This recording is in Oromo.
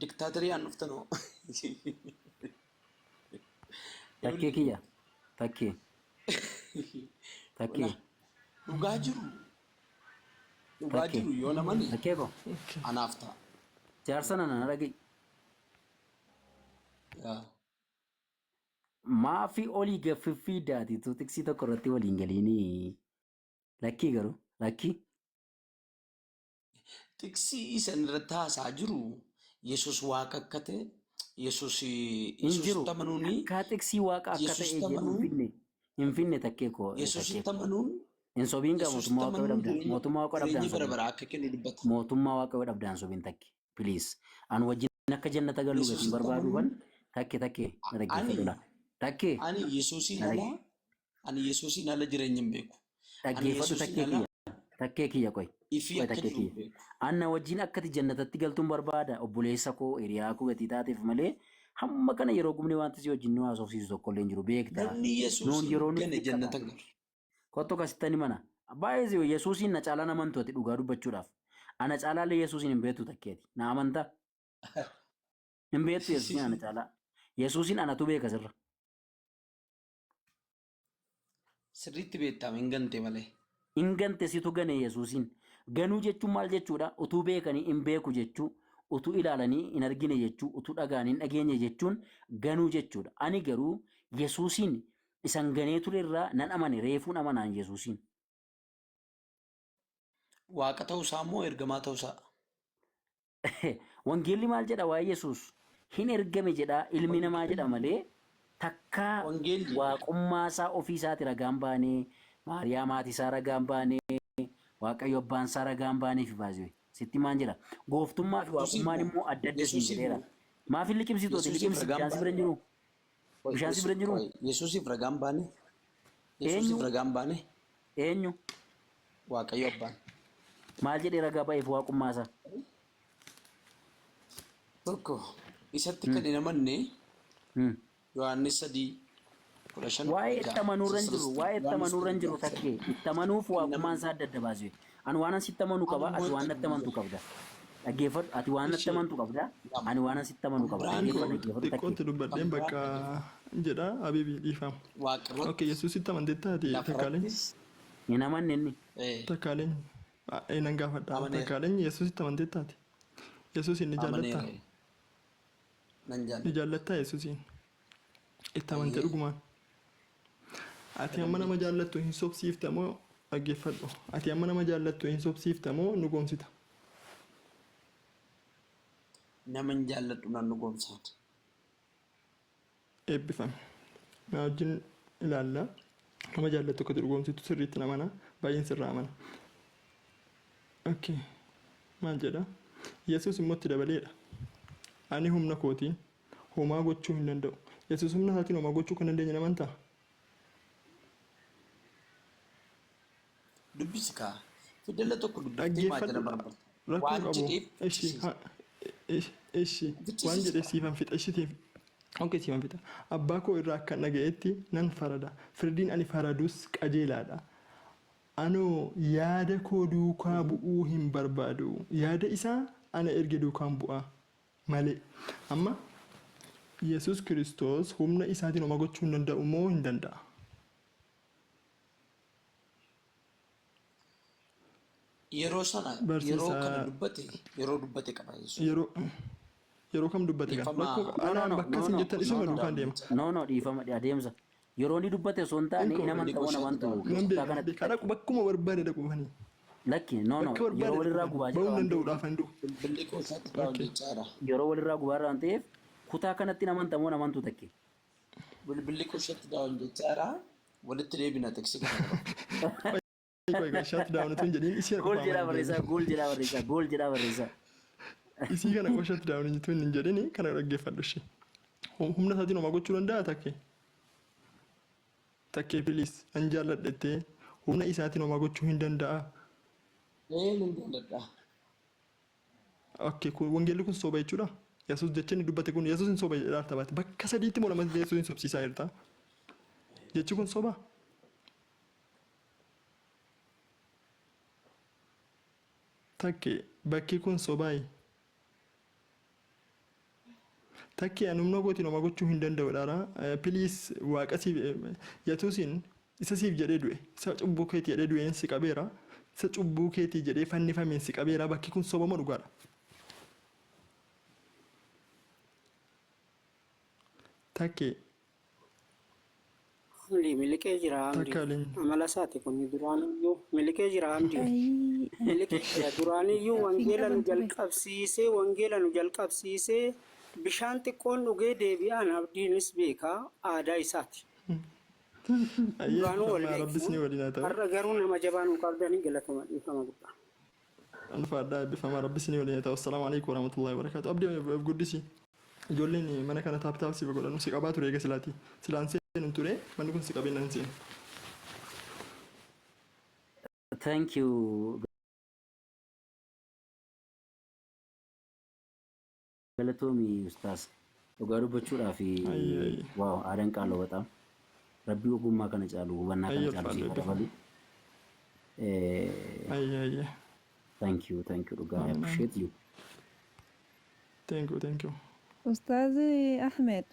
Diktaatarii aan dhuftanoo. Takkee kiyya. Takkee. Takkee. Wala dhugaa jiru dhugaa Takkee. jiru yoo namani Takkee koo. Okay. anaaf ta'a. Jaarsa nana na dhaga'i. Yaa. Maafi olii gad fiffiiddaati tu tiksii tokko irratti waliin galiinii. Lakkii garuu lakkii. Xiqsii isan irratti haasaa jiru Yesus Waaqa akka ta'e, Yesus Hin jiru. Yesusitti amanuun Takkaa xiqsii waaqa akka ta'e Yesusitti jedhu hin amanuun finne. Hin finne takkee koo takkee Yesusitti koo. amanuun Hin sobiin gaa Yesusitti mootummaa waaqayyoo amanuun dhabdaan jireenya mootummaa waaqa dhabdaan jireenya bara sobiin. baraa akka kennu dubbata. Mootummaa waaqayyoo dhabdaan sobiin takke. Please. An wajjin akka jannata gallu gatiin Yesusitti barbaaduufan amanuun takke takke na ani dhaggeeffadhu laa. Takke ani Yesusiin na ala ani Yesusiin ala jireenya hin beeku. Ani dhaggeeffadhu Yesusiin takkee ala kiyya. Takkee kiyya qoy. ifii Qoy akka takkee jiru hin kiyya. beeku. Anna wajjin akkati jannatatti galtuun barbaada obboleessa koo hiriyaa koo gatii taateef malee hamma kana yeroo gubnee wanti si wajjin nu haasofsiisu tokko illee hin jiru beekta. Namni Nuun Yesuusiin yeroo nutti gane xiqqata. jannata hin galu. Kottu akkasitti mana. Baay'ee si Yesuusiin na caalaa namantu ati dhugaa dubbachuudhaaf. Ana caalaallee Yesuusiin hin beektu takkeeti. Na amantaa? Hin beektu Yesuusiin ana caalaa. Yesuusiin anatu beeka sirra. Sirriitti beektaam hin gante malee. Hin gante situ gane Yesuusiin. Ganuu jechuun maal jechuudha? Utuu beekanii hin beeku jechuu, utuu ilaalanii hin argine jechuu, utuu dhaga'anii hin dhageenye jechuun ganuu jechuudha. Ani garuu Yesuusiin isan ganee ture irraa nan amane reefuun amanaan Yesuusiin. Waaqa ta'uu isaa moo ergamaa ta'uu isaa? Wangeelli maal jedha waa'ee Yesuus? Hin ergame jedha ilmi namaa jedha malee takkaa Wangeelli waaqummaa isaa ofii isaati ragaan baanee Maariyaam haati isaa ragaan baanee Waaqayyo abbaan isaa ragaan baanee fi baasee sitti maan jedha gooftummaa fi Yesuusiif waaqummaan moo immoo adda adda siin Yesuusiif jedheera. moo Maaf hin liqimsitu ati Yesuusiif liqimsi ragaan bishaan si bira hin baane jiru bishaan si bira hin jiru Yesuusiif ragaan baane Yesuusiif eenyu ragaan baane eenyu Waaqayyo abbaan. maal jedhee ragaa ba'eef waaqummaa isaa? Tokko isatti kan hin amanne Yohaannis 3 15 Waa'ee itti 16 amanuurra hin jiru. Waa'ee itti Yohaannis amanuurra hin jiru 3 takkee. Itti amanuuf waaqummaan isaa adda adda baasee. Ani waan sitti amanu qaba, ati waan natti amantu qabda. Dhaggeeffadhu, ati waan natti Ishee amantu qabda, lama. ani waan sitti amanu qaba. Biraan Dhaggeeffadhu, dhaggeeffadhu takkee. Xiqqootti dubbadheen Kan biraan bakka jedha Abibi dhiifama. Waaqarratti Okay, Yesuusitti amanteetta ati takkaaleen? lafarrattis Hin amanne inni. Takkaaleen nan gaafadha. amaneera. Takkaaleen Yesuusitti amanteetta ati? Yesuusiin ni jaallattaa? Amaneera. Nan Ni jaalladha. jaallattaa Yesuusiin? Itti amante Eeyyee. dhugumaan? Ati amma nama jaallattu hin sobsiifta moo dhaggeeffadhu. Ati amma nama jaallattu hin sobsiifta moo nu goomsita? Nama hin jaalladhu nan dhugoomsaan. Eebbifami. Na wajjin ilaalla. Nama jaallattu akka dhugoomsitu sirriitti na amana. Baay'een sirraa amana. Okay. Maal jedha? Yesuus immoo itti dabaleedha. Ani humna kootiin homaa gochuu hin danda'u. Yesuus humna isaatiin homaa gochuu kan dandeenye amantaa? Dubbisi kaa. Fidela tokko dubbiftee maa jala Dhaggeeffadhu. barbarta. Rakkoo Waan qabu. jedheef Ishi, fichisiisi. ha, ishi, ishi. Waan Fichisiisi jedheef kaa. siifan fixa. Ishitiif. Okay, siifan fixa. Abbaa koo irraa akkan dhaga'etti nan farada. Firdiin ani faradus qajeelaadha. Anoo yaada koo duukaa bu'uu hin barbaadu. Yaada isaa ana erge duukaan bu'a malee. Amma Yesus Kiristoos humna isaatiin homaa gochuu hin danda'u moo hin danda'a? Yeroo sana yeroo kana Barsiisaa dubbate yeroo dubbate qaba Yesuus. yeroo yeroo kam dubbate kan Dhiifama rakkoo qaba. No, no, Anaan no, bakka no, isin no, jettan no, isuma no. duukaan deema. No, no, dhiifama adeemsa. Yeroo inni dubbate osoo hin taane Inko hin amantamoo Billiqoo namantu shaatti nan kutaa beeka kanatti beeka dhaqu bakkuma barbaade dhaqu bani. Lakki, no, no, Bakka yeroo barbaade dhaqu walirraa bani. gubaa jira Ba'uu hin waan danda'u ta'eef dhaaf hin du'u. Billiqoo shaatti daawwan Okay. jechaadha. yeroo walirraa gubaa irraa waan ta'eef kutaa kanatti hin amantamoo namantu takke. Bilbilli koo shut down jechaadha. Walitti deebina teksi kana qaba. Qoy qoy qoy shut down utuu hin jedhiin isii kana Gool qofaa jedhaa maal barreessaa, deebiin. gool jedhaa barreessaa, gool jedhaa barreessaa. Isii kana qofa shut down utuu hin jedhiin kana dhaggeeffadhu ishee. Humna isaatiin homaa gochuu danda'a takkee. Takkee please an jaalladha jettee humna isaatiin homaa gochuu hin danda'a. Ee nan jaalladha. Okay, kun wangeelli kun soba jechuudha. Yesuus jecha inni dubbate kun Yesuus hin soba jedhaa jirta baate. Bakka sadiitti moo lamatti Yesuus hin sobsiisaa jirta. Jechi kun soba. Takke bakki kun sobaayi. Takkee ani humna kootiin homaa gochuu hin danda'u dhaara. Please waaqa siif Yesuusiin isa siif jedhee du'e isa cubbuu keetii jedhee du'een si qabeera. Isa cubbuu keetii jedhee fannifameen si qabeera. Bakki kun soba moo dhugaadha? Takkee. Hamdi miliqee jira Hamdi. Takka waliin. Amala isaati kun duraaniyyuu miliqee jira Hamdi. Ayii, Miliqee jira duraaniyyuu hin wangeela nu qaban ture. jalqabsiisee wangeela nu jalqabsiisee bishaan xiqqoon dhugee deebi'aan abdiinis beekaa aadaa isaati. Ayyee Duraanuu wal amma beeknu rabbis ni waliin haa ta'u. har'a garuu nama jabaa nu qabdanii galatama dhiifama guddaa. Ulfaadhaa eebbifamaa rabbis ni waliin haa ta'u. Assalaamu alaikum warahmatullahi wabarakatuh. Abdii of guddisi. Ijoolleen mana kana tap tap siif godhanu si qabaa ture eega silaati. Silaan seenu ture manni kun si qabee nan seenu. Thank you. Galatoomi ustaas. Dhugaa dubbachuudhaaf Ayyee ayyee. Waaw aadaan qaaloo baxaam. Rabbii ogummaa kana caalu hubannaa kana Ayyee caalu ulfaadha siif haa eebbifama. dabalu. Ayyee ayyee. Thank you, thank you dhugaa I Amiin amiin. appreciate you. Thank you, thank you. Ustaazi Ahmed.